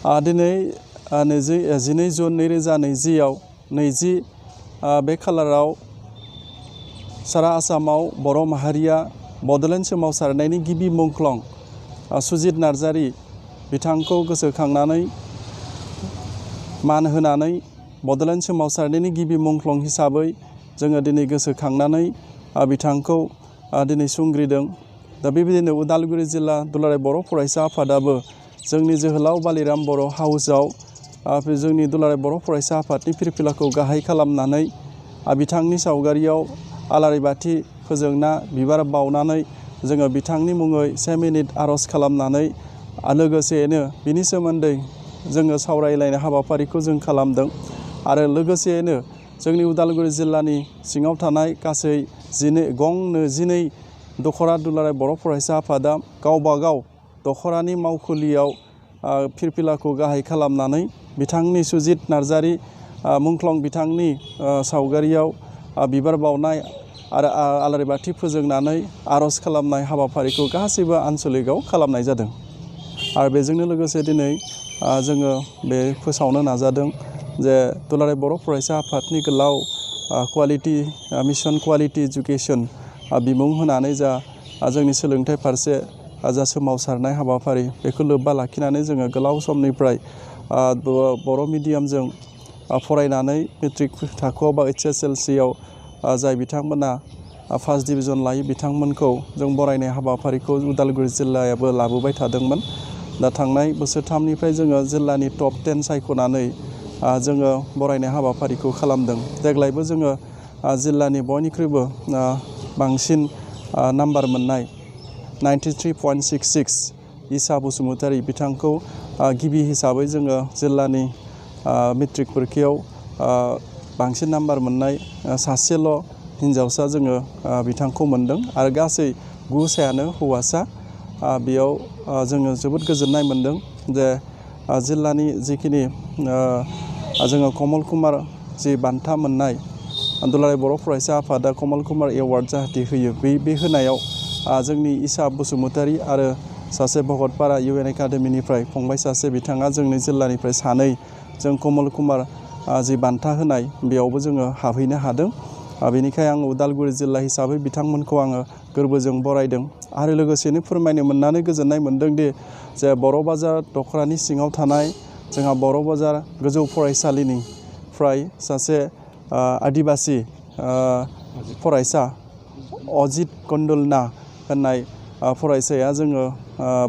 दिनै 12 जुन 2020 बे खालाराव सारा आसामाव बर' माहारिया बड'लेण्ड सोमावसारनायनि गिबि मुंख्लं सुजित नार्जारी बिथांखौ गोसोखांनानै मान होनानै बड'लेण्ड सोमावसारनायनि गिबि मुंख्लं हिसाबै जोङो दिनै गोसोखांनानै बिथांखौ दिनै संग्रिदों। दा बेबायदिनो उदालगुरि जिल्ला दुलाराय बर' फरायसा आफादाबो जोंनि जोहोलाव बालिराम बर' हाउसआव जोंनि दुलाराय बर' फरायसा आफादनि फिरफिलाखौ गाहाय खालामनानै बिथांनि सावगारियाव आलारि बाथि फोजोंना बिबार बावनानै जोङो बिथांनि मुङै 1 मिनिट आर'ज खालामनानै लोगोसेयैनो बिनि सोमोन्दै जोङो सावरायलायनाय हाबाफारिखौ जों खालामदों। आरो लोगोसेयैनो जोंनि उदालगुरि जिल्लानि सिङाव थानाय गासै 12 दख'रा दुलाराय बर' फरायसा आफादा गावबा गाव दख'रानि मावखुलियाव फिरफिलाखौ गाहाय खालामनानै बिथांनि सुजित नार्जारी मुंख्लं बिथांनि सावगारियाव बिबार बावनाय आरो आलारि बाथि फोजोंनानै आर'ज खालामनाय हाबाफारिखौ गासैबो आन्सलिकआव खालामनाय जादों। आरो बेजोंनो लोगोसे दिनै जोङो बे फोसावनो नाजादों जे दुलाराय बर' फरायसा आफादनि गोलाव मिशन क्वालिटी इडुकेशन बिमुं होनानै जोंनि सोलोंथाइ फारसे सोमावसारनाय हाबाफारि बेखौ लोब्बा लाखिनानै जोङो गोलाव समनिफ्राय बर' मिडियामजों फरायनानै मेट्रिक थाखोआव बा HSLCआव जाय बिथांमोना फार्स्ट डिभिजन लायो बिथांमोनखौ जों बरायनाय हाबाफारिखौ उदालगुरि जिल्लायाबो लाबोबाय थादोंमोन। दा थांनाय बोसोरथामनिफ्राय जोङो जिल्लानि टप 10 सायख'नानै जोङो बरायनाय हाबाफारिखौ खालामदों। देग्लायबो जोङो जिल्लानि बयनिख्रुइबो बांसिन नाम्बार मोननाय 93.66 इसा बसुमतारी बिथांखौ गिबि हिसाबै जोङो जिल्लानि मेट्रिक परिखायाव बांसिन नाम्बार मोननाय सासेल' हिन्जावसा जोङो बिथांखौ मोनदों आरो गासै 9 सायानो हौवासा। बेयाव जोङो जोबोद गोजोननाय मोनदों जे जिल्लानि जिखिनि जोङो कमल कुमार जि बान्था मोननाय दुलाराय बर' फरायसा आफादा कमल कुमार एवार्ड जाहाथे होयो बे होनायाव जोंनि इसा बसुमतारी आरो सासे भगतपारा UN एकाडेमिनिफ्राय फंबाय सासे बिथाङा जोंनि जिल्लानिफ्राय 2 जों कमल कुमार जि बान्था होनाय बेयावबो जोङो हाबहैनो हादों। बेनिखाय आं उदालगुरि जिल्ला हिसाबै बिथांमोनखौ आङो गोरबोजों बरायदों। आरो लोगोसेनो फोरमायनो मोननानै गोजोननाय मोनदों दि जे बर' बाजार दख'रानि सिङाव थानाय जोंहा बर' बाजार गोजौ फरायसालिनिफ्राय सासे आदिबासि फरायसा अजित कन्दलना होननाय फरायसाया जोङो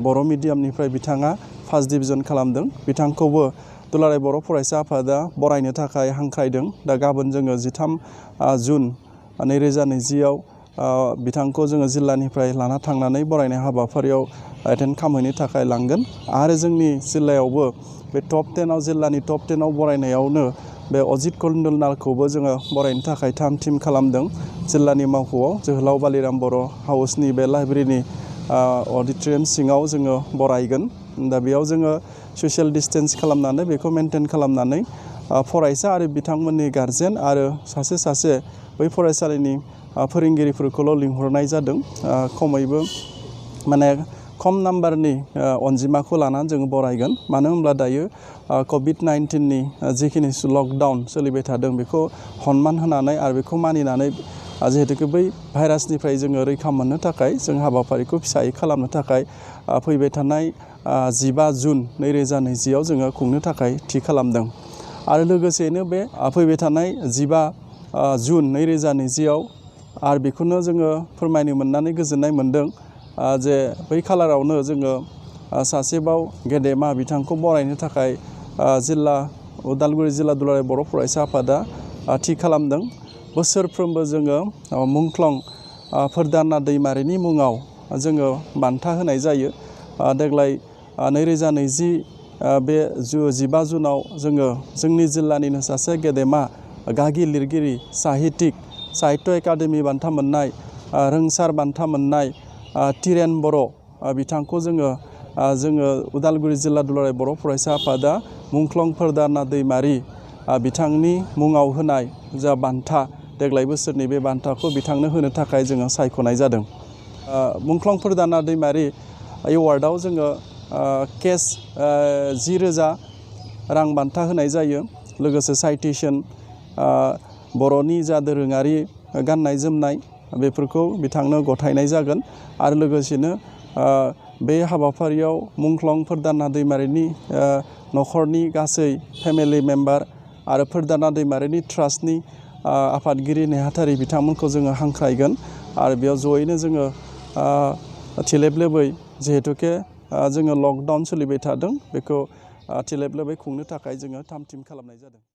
बर' मिडियामनिफ्राय बिथाङा फार्स्ट डिभिजन खालामदों। बिथांखौबो दुलाराय बर' फरायसा आफादा बरायनो थाखाय हांख्रायदों। दा गाबोन जोङो 13 जुन 2020 बिथांखौ जोङो जिल्लानिफ्राय लाना थांनानै बरायनाय हाबाफारियाव एटेन्ड खालामहैनो थाखाय लांगोन। आरो जोंनि जिल्लायावबो बे टप 10 जिल्लानि टप 10 बरायनायावनो बे अजित कन्दलनाखौबो जोङो बरायनो थाखाय थिम खालामदों। जिल्लानि मावख'आव जोहोलाव बालिराम बर' हाउसनि बे लाइब्रेरिनि अडिट'रियाम सिङाव जोङो बरायगोन। दा बेयाव जोङो ससियेल डिस्टेन्स खालामनानै बेखौ मेनटेन खालामनानै फरायसा आरो बिथांमोननि गार्जेन आरो सासे बै फरायसालिनि फोरोंगिरिफोरखौल' लिंहरनाय जादों। खमैबो माने खम नाम्बारनि अनजिमाखौ लानानै जोङो बरायगोन। मानो होनब्ला दायो COVID-19नि जिखिनि लकडाउन सोलिबाय थादों बेखौ सनमान होनानै आरो बेखौ मानिनानै जिहेतु बै भाइरासनिफ्राय जोङो रैखा मोननो थाखाय जों हाबाफारिखौ फिसायै खालामनो थाखाय फैबाय थानाय 15 जुन 2020 जोङो खुंनो थाखाय थि खालामदों। आरो लोगोसेयैनो बे फैबाय थानाय 15 जुन 2020 आरो बेखौनो जोङो फोरमायनो मोननानै गोजोननाय मोनदों जे बै खालारावनो जोङो सासेबाव गेदेमा बिथांखौ बरायनो थाखाय उदालगुरि जिल्ला दुलाराय बर' फरायसा आफादा थि खालामदों। बोसोरफ्रोमबो जोङो मुंख्लं फोरदाना दैमारिनि मुङाव जोङो बान्था होनाय जायो। देग्लाय 2020 बे 15 जुनाव जोङो जोंनि जिल्लानिनो सासे गेदेमा गागि लिरगिरि साहित्य एकाडेमि बान्था मोननाय रोंसार बान्था मोननाय तिरेन बर' बिथांखौ जोङो उदालगुरि जिल्ला दुलाराय बर' फरायसा आफादा मुंख्लं फोरदाना दैमारि बिथांनि मुङाव होनाय जा बान्था देग्लाय बोसोरनि बे बान्थाखौ बिथांनो होनो थाखाय जोङो सायख'नाय जादों। मुंख्लं फोरदाना दैमारि एवार्डआव जोङो केस 10,000 रां बान्था होनाय जायो। लोगोसे साइटेसन बर'नि जा दोरोङारि गाननाय जोमनाय बेफोरखौ बिथांनो गथायनाय जागोन। आरो लोगोसेनो बे हाबाफारियाव मुंख्लं फोरदाना दैमारिनि न'खरनि गासै फेमिलि मेम्बार आरो फोरदाना दैमारिनि ट्रास्टनि आफादगिरि नेहाथारि बिथांमोनखौ जोङो हांख्रायगोन। आरो बेयाव जयैनो जोङो थिलेबलेबै जिहेथुके जोङो लकडाउन सोलिबाय थादों बेखौ थिलेबलेबै खुंनो थाखाय जोङो थाम थिम खालामनाय जादों।